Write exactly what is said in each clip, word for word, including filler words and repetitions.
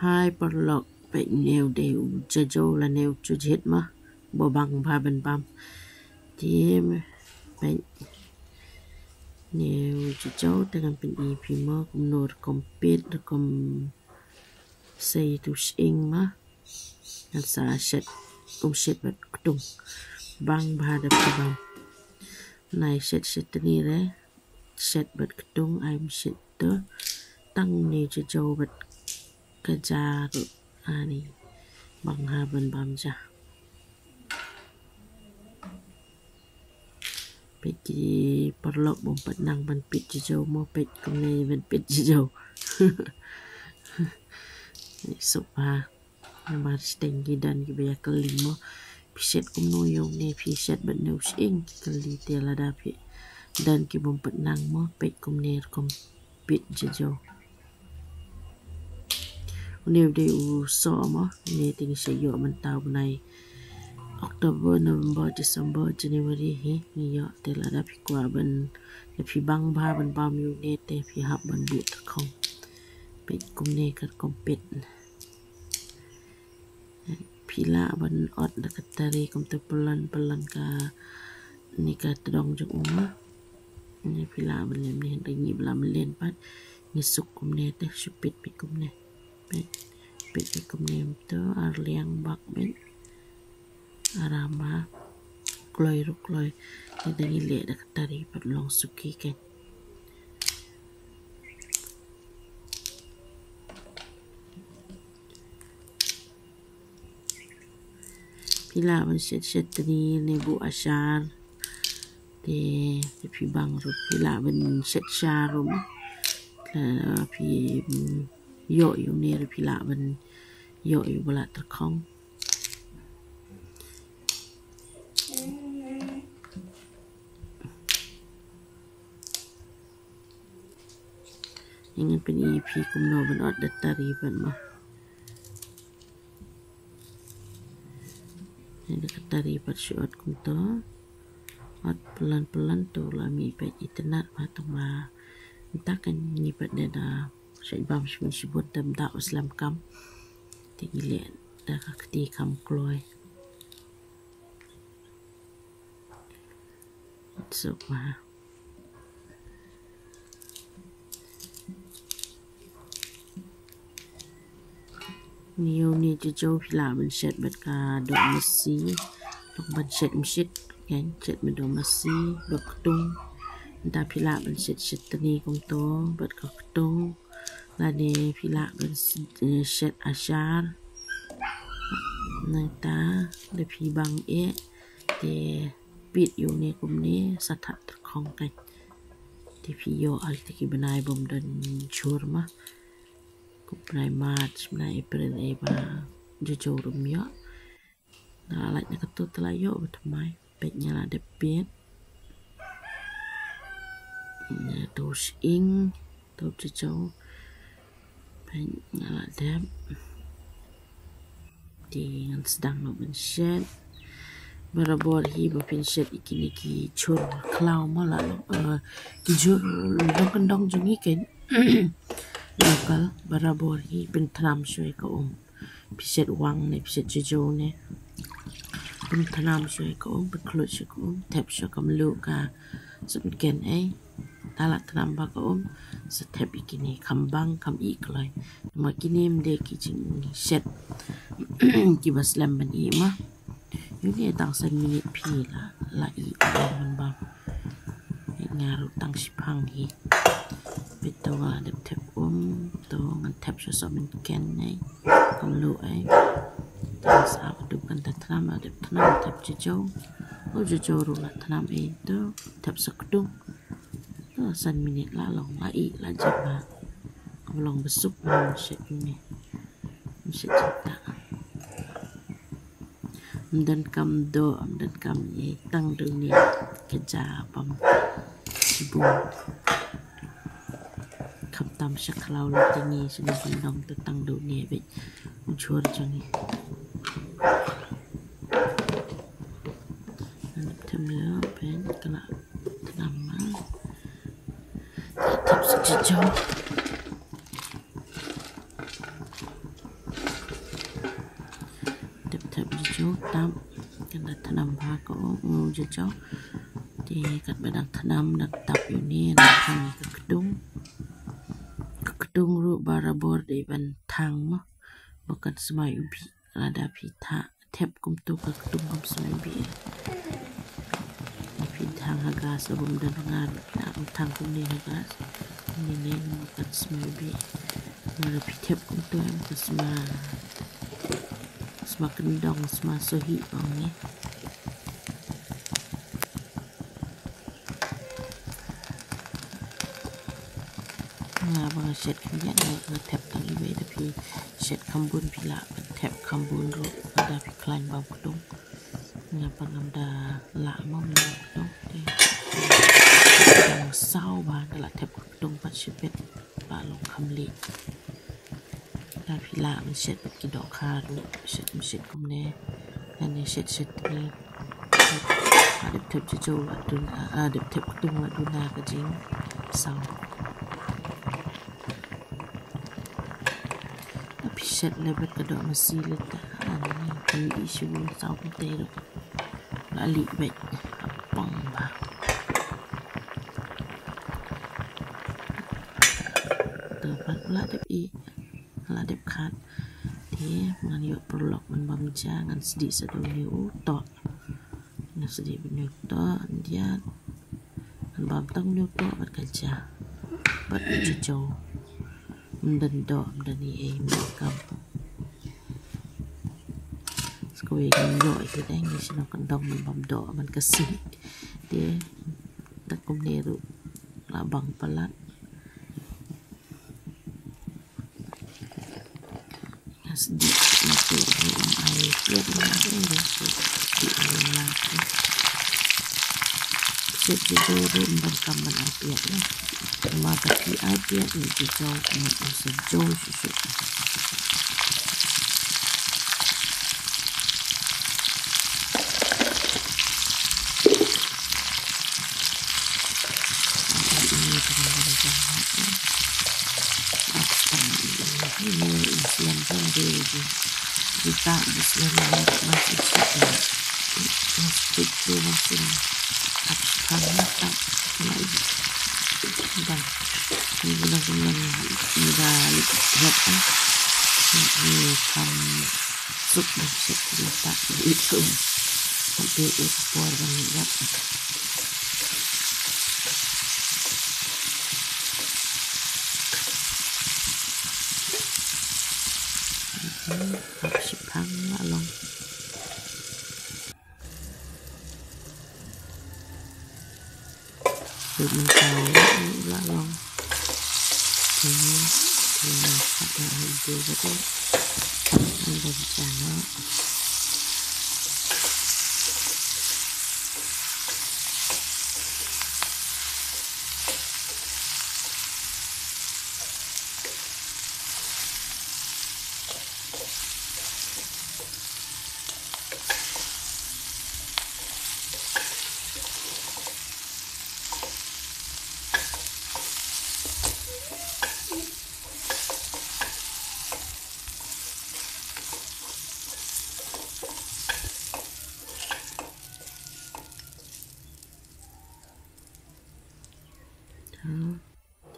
Hai paralok, peit, une u dei u jajow lane u jujhit ma, ba bang bha ban bam. Te peit, une u jajow te ngan pyni phi mo kumno rukom pit, rukom sei tu shing ma. Ngan sa shet, um shet bad ktung. Bang bha da phi bam. Nai shet shet tani re. Shet bad ktung ai um shet to. Tang une u jajow bad ka ja ruh ani. Bang bha ban bam ja. Peit ki paralok, bym pat nang ban pit jajow mo, peit kumne ban pit jajow. Suk bha. Namar shiteng ki don kiba ïa kylli mo, phi shet kumno ïa une, phi shet bad une u shing, ki kylli. Te lada phi don ki bym pat nang mo, peit kumne rukom pit jajow. Une u dei u soh mo, une te ngi sa ïoh mynta u bnai October, November, December, January hi ngi ïoh. Te lada phi kwah ban, lada phi bang bha ban bam ïa une te phi hap ban buh tyrkhong. Peit kumne ka rukom pit. Phi lah ban ot da ka tari kumta, pynlong pynlong kane ka tdong jong u ma. Ngi phi lah ban lem ne, hynrei ngi ba la mlien pat, ngi suk kumne te, shu pit peit kumne. Peit, peit peit kumne, to ar liang bak peit. Aram bha. Kloi ruh kloi. Te da ngi leh da ka tari pat long suki kein. Phi lah ban shet shet tani ne buh ashar. Te, te phi bang ruh phi lah ban shet shar ruh ma. Te phi, mm, ïoh ïa une ruh phi lah ban ïoh ïa u ba la tyrkhong. Ngan pyni ïa phi kumno ban ot da tari pat ma. Ngan da ka tari pat shu ot kumto. Ot pynlong pynlong to, la mih pat itynnad bha tang ba mynta kan ngi pat da da shu bam shibun shibun te ym da u slem kam. Te ngi leh da ka kti kham kloi. Suk bha. Une u jajow phi lah ban shet bad ka doh masi. Long ban shet masi, kan shet bad doh masi, doh ktung. Nangta phi lah ban shet shet tani kumto bad ka ktung. Lane phi lah ban s-, eh, shet ashar. Nangta da phi bang eh te pit ïa une kumne, sa thad tyrkhong kan. Te phi ïoh ai te ki bnai bym don jhur ma. Kum bnai March, bnai April, eh, ba jajow ruh ym ïoh. Na lait na katu te la ïoh ba thymmai. Peit nga la dep pit. Nga tu shing, tu jajow. Peit nga la dep. Te ngan sdang noh ban shet. Barabor hi ba phin shet ïa kine ki jhur khlaw ma la long, eh, ki jhur long kyndong jong ngi kein. Local, barabor hi pynthnam shuwa ïa ka um. Phi shet wang ne, phi shet jajow ne, pynthnam shuwa ïa ka um, pynkhluit shuwa ïa ka um, thep shuwa ka mluh ka sopmynken ei. Te la thnam bha ka um, sa thep ïa kine, kham bang kham ih kloi. Namar kine ym dei ki jingshet kiba slem ban ih ma. Ïa une tang san minit phi la, la ih ban bam. Nga ruh tang shiphang hi. Peit to nga la dep thep um, to ngan thep shuwa sopmynken ei. Ka mluh ei. Tang sa ba dum kan da thnam, la dep thnam, thep jajow. U jajow ruh la thnam ei, to thep sa ktung. To san minit la long, la ih, la jep bha. Ka long ba suk, ngan shet une. Ngan shet jingtah. Ym don kam doh, ym don kam ïa, tang da une ka ja bam shibun. Khamtam sha khlaw la te ngi sha nongkyndong te tang da une beit u jhur jong ngi. Ngan thep leh peit ka la thnam ma. Thep sa jajow. Tap, kan da thnam bha ka u, u jajaw. Te katba dang thnam, dang tap ïa une, dang thnam ïa ka kdung. Ka kdung ruh barabor dei ban thang mo. Ba kan smai u bih, lada phi thep kumto ka kdung kam smai u bih. Phi thang ha gas, lada bym don rnga ruh, phi thang kumne ha gas. Kumne ne, ba kan smai u bih. Lada phi thep kumto em ka sma, sma kyndong, sma sohi ong ne. Nga ba nga shet khyndiat, nga, nga thep tang iwei, da phi shet kham bun phi lah ban thep kham bun ruh, lada phi khlaiñ bam kdung. Nga ba ngam da lah mo bam kdung. Te dang saw ba nga lah thep kdung pat shibit, ba long kham lieh. Lada phi lah ban shet bad ki dohkha ruh, shet, shet kumne. Lane shet, shet ne. Lada dep thep jajaw la duna, ah, dep thep kdung la duna ka jingsaw. Lada phi shet leh bad ka doh masi leh ta, ah, ne, phi ïohi shibun saw kumte ruh. La lieh beit, pang bha. Te pat la dep ih, la dep khat. Te ngan ïoh paralok ban bam ja, ngan sdieh sa da une u toh. Ngan sdieh bad une u toh, ngan ïa, ngan bam tang une u toh bad ka ja. Bad u jajaw. Ym don doh, ym don ei ei, ym don kam. Sa kawei ngan ïoh ïa ki dang ngi shnong kyndong ban bam doh man ka sih. Te da kumne ruh la bang palat. Nga sdieh ïa ki ruh ym ai piat, ym ai ruh sdieh ïa la. Shet jajaw ruh ym don kam ban ai piat ne. Namar ba ki ai piat ne jajaw, kumno ym sa jaw shuh shuh. Suk da suk da ta di kum. Tapi ipor ban yak. Hap shiphang la long. Peit mynta la long. Peit, peit, peit, peit.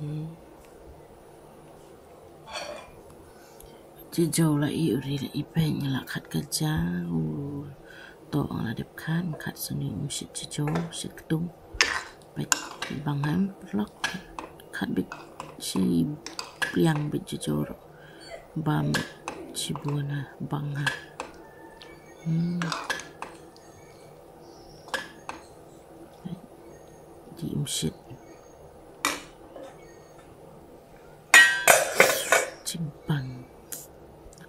Te. Jajaw la i uri la i peit, nga la khat ka ja, u toh nga la dep khat, khat sani um shit jajaw, shit ktung. Peit bang ha em, paralok. Khat beit shi pliang beit jajaw ruh. Bam shibun ha, bang ha. Hmm. Di um shit. Jingpang.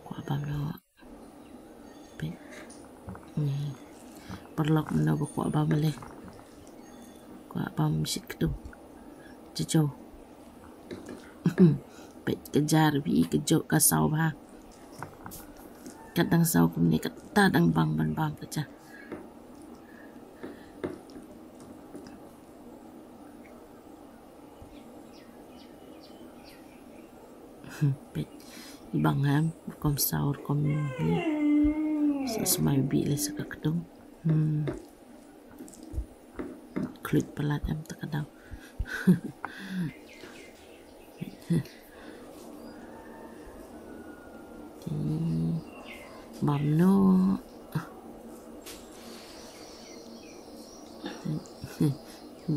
Kwah bam noh. Peit. Ni. Paralok, mano ba kwah bam leh. Kwah bam shit ktung. Jajaw. Peit ka ja ruh, peit ka jok ka saw bha. Kat dang saw kumne, kata dang bang ban bam ka ja. Peit, i bang ha em, rukom saw, rukom ni. Sa smai bih lei sa ka ktung. Hmm. Klik palat em ta ka daw. Bam noh.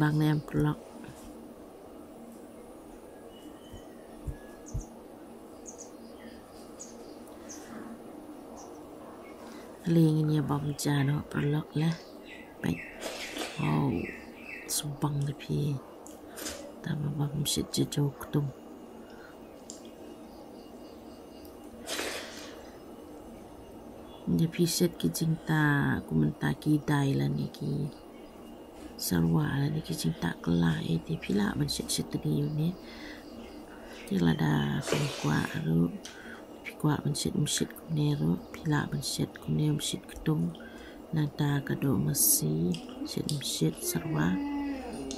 Bang ne em paralok. Lei ngin ïa bam ja noh paralok leh. Peit. Wow. Subang da phi. Tang ba bam shit ja jaw ktung. Ïa phi shet ki jingtah kumta ki dai lane ki sarwa lane ki jingtah kylla, eh, te phi lah ban shet shet te ïa une. Te lada phi kwah ruh, phi kwah ban shet mshet kumne ruh, phi lah ban shet kumne mshet ktung. Nangta ka doh masi, shet mshet sarwa,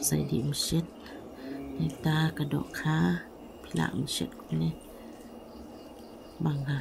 sa dei mshet. Nangta ka dohkha, phi lah ban shet kumne. Bang ha.